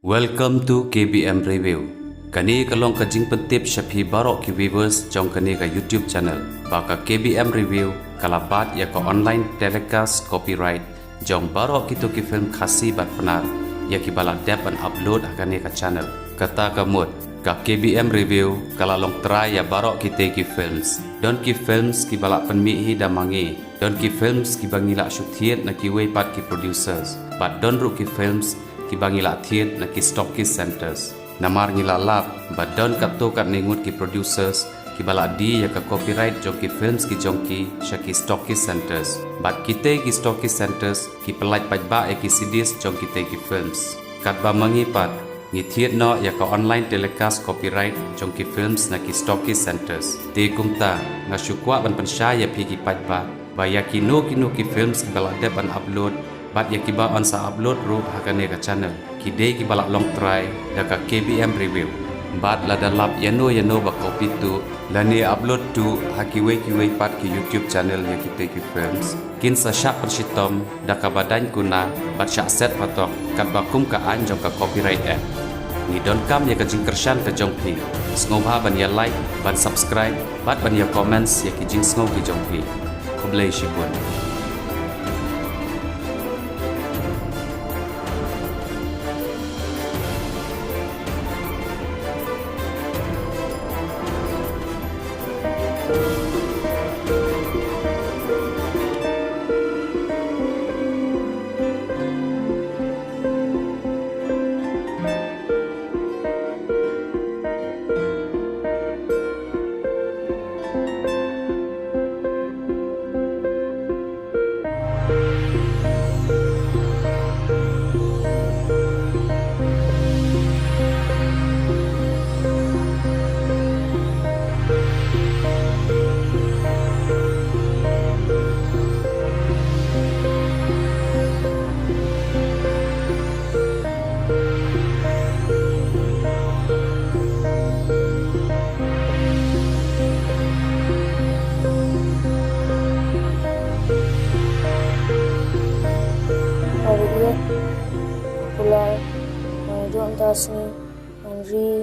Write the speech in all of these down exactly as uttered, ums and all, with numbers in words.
Welcome to K B M Review. Kane ka long ka jingpyntip sha phi baroh ki viewers jong kane ka YouTube channel. Ba ka K B M Review ka la bat ïa ka online telecast copyright jong baroh kito ki film Khasi bad Pnar ïa kiba la dep ban upload ha kane ka channel. Kata ka mut, ka K B M Review ka la long trai ïa baroh kitei ki films. Don ki films kiba la pynmih hi da ma ngi. Don ki films kiba ngi la shu thied na kiwei pat ki producers. Bad don ruh ki films kiba ngi la thied na ki stockist centres. Namar ngi la lap ba don katto katne ngut ki producers kiba la die ïa ka copyright jong ki films ki jong ki sha ki stockist centres. Bad kitei ki stockist centres ki pyllait paidbah ïa ki C Ds jong kitei ki films. Katba ma ngi pat, ngi thied noh ïa ka online telecast copyright jong ki films na ki stockist centres. Te kumta, nga shu kwah ban pynshai ïa phi ki paidbah ba ïa kino kino ki films kiba la dep ban upload bad ïa kiba yn sa upload ruh ha kane ka channel, ki dei kiba la long trai da ka K B M Review. Bad lada lap ïano ïano ba copy tuh lane upload tuh ha kiwei kiwei pat ki YouTube channel ïa kitei ki films, kin sa shah pynshitom da kaba daiñ kuna bad shah set patok katba kum ka aiñ jong ka Copyright Act. Ngi donkam ïa ka jingkyrshan ka jong phi. Sngewbha ban ïa like, ban subscribe bad ban ïa comments ïa ki jingsngew ki jong phi. Khublei shibun. Hari ini, pulang, eh, duduk atas ni, Henry.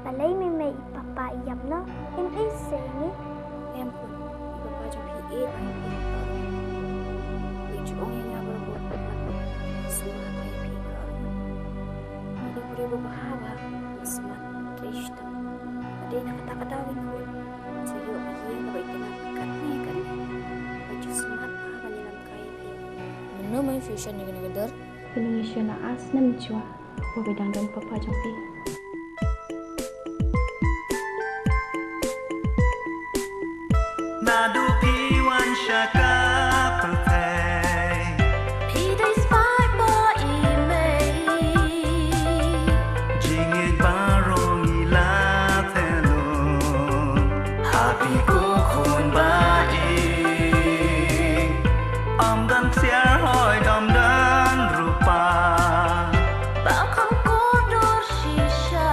Balei me mei i papa i ïam noh, em ei se ngi? Em khun, i papa jong phi i ei phi. I ju ong ïa nga baroh baroh. Sngewbha phi baroh. Ini puri ba bha ba smat trei shtang. Dei na kata kata win khun. Sa ïoh phi ïa kaba itynnat katne katne. Ba ju smat bha ban ïalam kai phi. Mynno mai future ïa kane ka dor? Kane ngi shu na as na mynchwa. Ba phi dang don papa jong phi. Naduh phi wan sha ka pyrthei. Phi dei spah ba i mei. Jingngeit baroh ngi la teh lut. Ha phi ko khun ba i. Ym don ksiar hoi ym don rupa. Ba kham kordor shisha.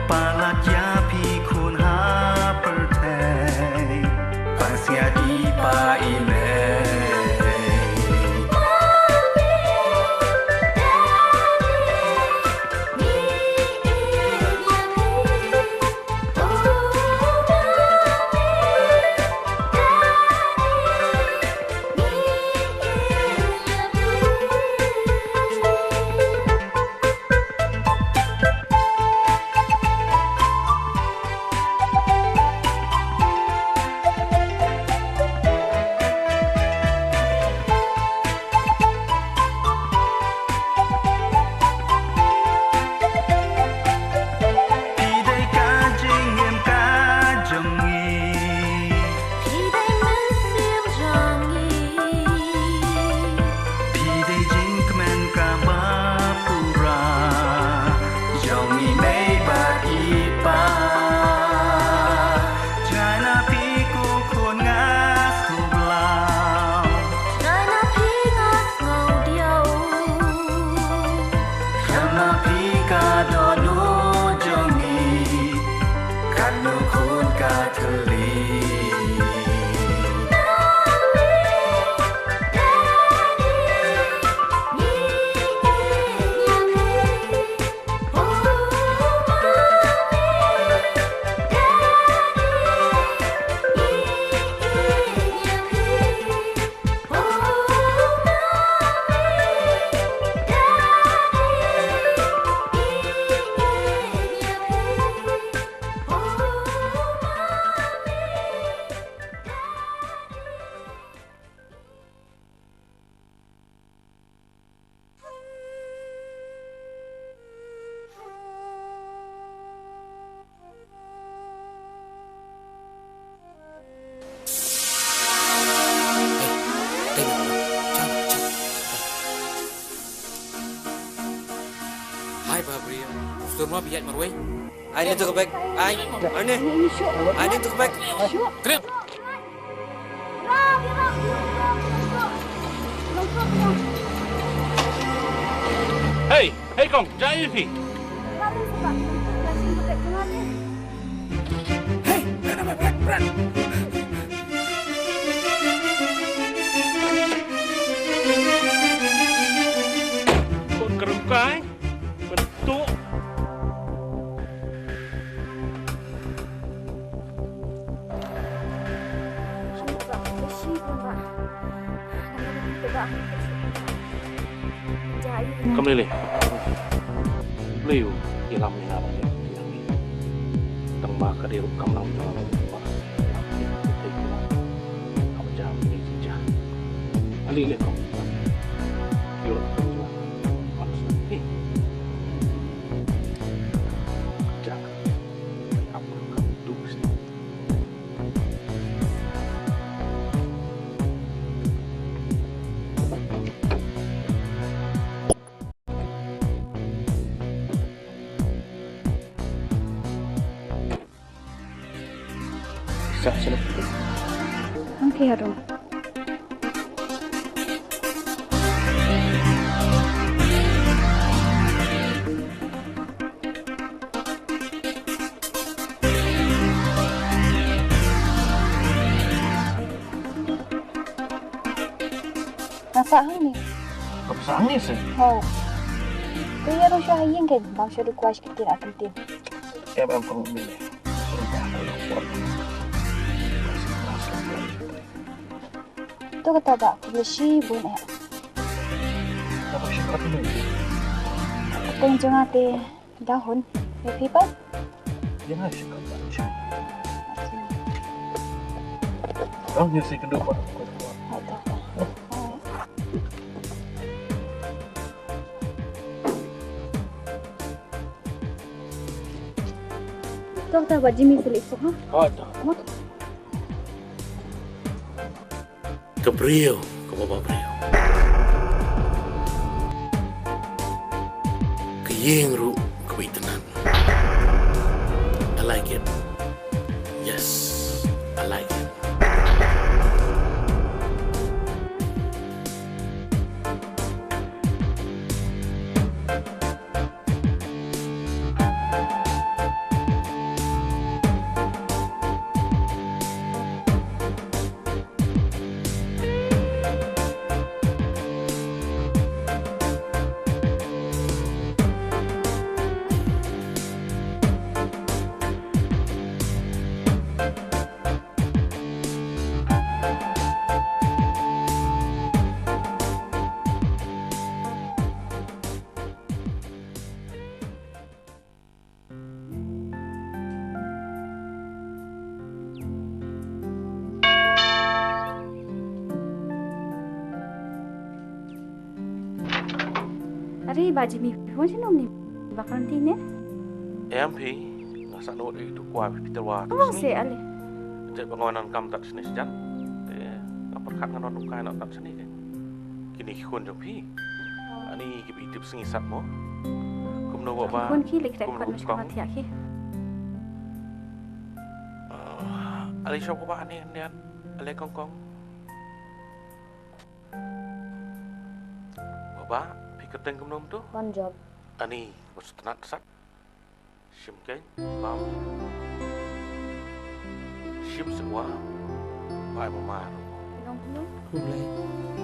Palat ïa phi khun ha pyrthei. Pang sia i pa i mei. Hai ba briew. Uf, tur ma biat marwei. Ai ne tu ka bag. Ai. Ai ne. Ai ne tu ka bag. Trip. Hey, hey kong, jai phi. Hey, nana ma bag brand. Kon kerengkai. Betul. Kam lei lei. Lei u, ïalam ïa nga ba ïa. Tang ba ka dei ruh kam nang jong nga ba. Kam jam ni jingjia. Ali lei kam. Ïa ruh kam jia. Kam jia. Sa sini. Ang kaya dong. Nga sah hangne. Kaba sah hangne se? Ho. Te ïa ruh sha ha ïing kein, bam sha dukwa sha kyntien ar kyntien. Em em kong mih. To kata ba khublei shibun eh. Kata ba shibun eh. Kata jong nga te. Da hun, ïa phi pat? Ïa nga shi kaba shi. Ong ïa shi kynduh pat. Tok ta ba Jimmy selik sok ha? Oh, tok. Ka briew kaba ba briew. Ka ïing ruh kaba itynnad. I like it. Yes, I like it. Are ba Jimmy, phi wan shano mynne? Ba kan ti ne? Em phi, nga sa nud ïa u kwa phi Peter wa. Oh, se ale. Jait ba nga wan kam tat shane sjan. Te nga pyrkhat ngan wan kai na tat shane ke. Kine ki khun jong phi. Ani ki ba itip sngi sat mo. Kumno ba ba. Khun ki lek rek kumno kot mas kong. Kama thiak ki. Ah, ale shop ko ba ani andian. Ale kong kong. Ba ba, phi kyrteng kumno to? Wan jop. Ani, ba sutnat sat. Shim kein, bam. Shim sewa, bai mamar. Nong nong. Kumlei.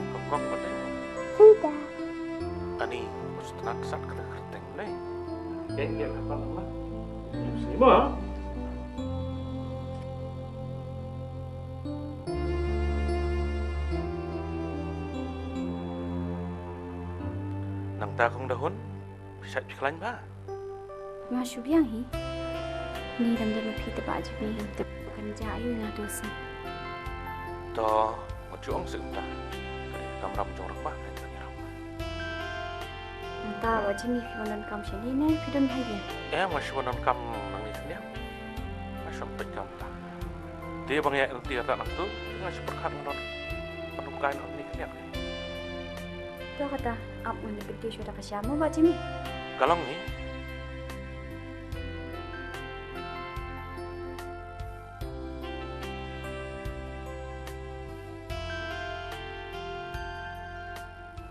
Kong kong ba dei. Sida. Ani, ba sutnat sat kata kyrteng lei. Kein dia kapan lah. Shim sewa. Nangta kong Dahun, phi shait phi khlaiñ ba. Nga shu biang hi. Ni dang don phi te ba Jimmy te kan ja ïa nga tu sih. To, nga ju ong sih ta. Kam ram jong rak ba kan ïa ram. Nta ba Jimmy phi wan don kam shane ne phi don ha ïa. Eh, nga shu wan don kam nang ni ne. Nga shu peit kam ta. Te ba nga ïa ti ta nang tu, nga shu pyrkhat ngan don. Sign on ni khyndiat. To kata, ap ngan ïa kynti shuwa da ka sha mo ba Jimmy. Ka long ni.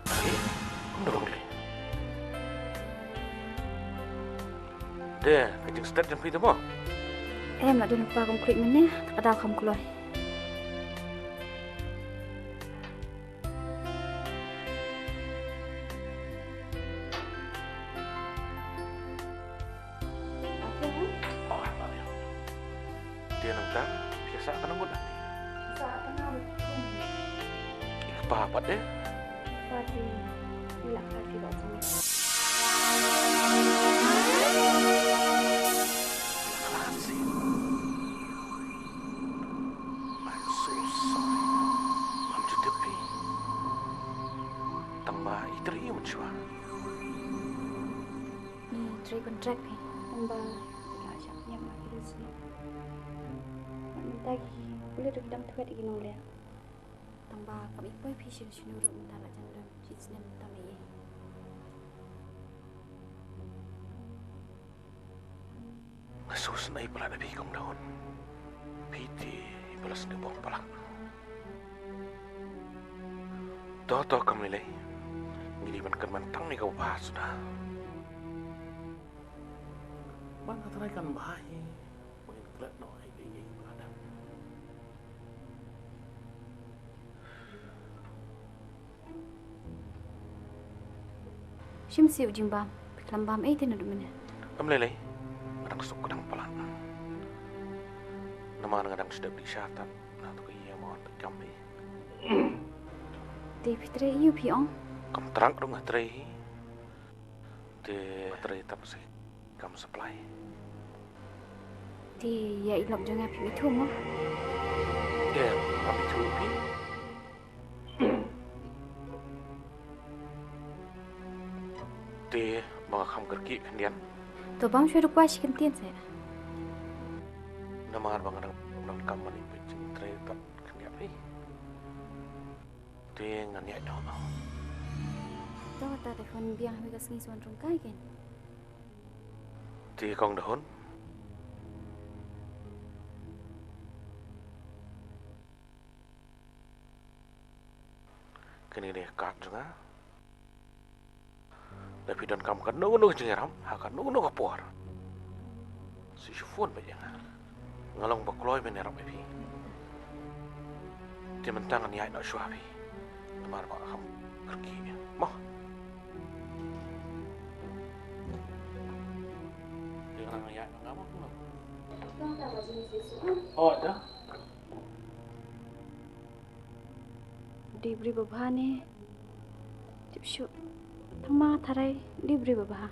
Eh, kumno ka long ni? Te, ka jingstet jong phi te mo? Em, la don kpa kum klik mynne, ka daw kham kloi. Te nangta, phi sah ka nongbut lad? Sah ka nongbut. Ïa kpa pat de? Kpa te, ïa kpa te ba sini. Clancy. I'm so sorry. Ngam ju tip phi. Tang ba i trei ïa u mynshuwa. Ngi trei contract phi. Tang ba ngi la shah ñiam ma ki ruh sini. Bad mynta ki pulit ruh ki dang thwet ïa ki nongleh. Tang ba kam i poi phi sha shano ruh mynta la jan don shisnem tam ei ei. Nga sngewsynei palat ïa phi kong Dahun. Phi te i ba la sngewbha palat. To to kam lei lei. Ngi dei ban kynmaw tang ïa kaba bha suda. Ban ka trai kan bha hi. Ba ngin klet noh ïa kaei kaei kaba la dep. Shim sih u jingbam, phi khlem bam ei te naduh mynne? Em lei lei, nga dang suk ka dang palat. Namar nga dang shu dep dih sha tad, na tu ka ïa ma wan peit kam ei. Te phi trei ïa u phi ong? Kam trak ruh nga trei hi. Te nga trei tang sa kam supply. Te ïa i lok jong nga phim ithuh mo? Te ngam ithuh phi. Te ba nga kham kyrkieh khyndiat. To bam shuwa da kwah shi kyntien seh. Namar ba nga dang donkam ban ïa peit jingtrei pat khyndiat phi. Te ngan ïaid noh. To kata te phone biang ha ka sngi sa wan rung kai kein. Te kong Dahun. Kane ka dei ka card jong nga. Lada phi donkam kano kano ka jingïarap ha kano kano ka por, sa shu phone beit ïa nga. Nga long ba kloi ban ïarap ïa phi. Te mynta ngan ïaid noh shuwa phi. Namar ba nga kham kyrkieh mo. Te ngan ïaid noh nga mo. Oh, da. Dei briew ba bha ne? Tip shuh. Tang ma tharai dei briew ba bha.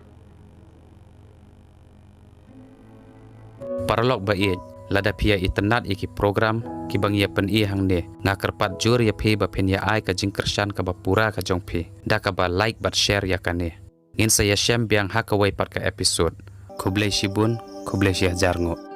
Paralok ba ïeit, lada phi ïa itynnad ïa ki program kiba ngi ïa pyni hangne, nga kyrpad jur ïa phi ba phin ïa ai ka jingkyrshan kaba pura ka jong phi da kaba like bad share ïa kane. Ngin sa ïashem biang ha kawei pat ka episode. Khublei shibun, khublei shihajar nguh.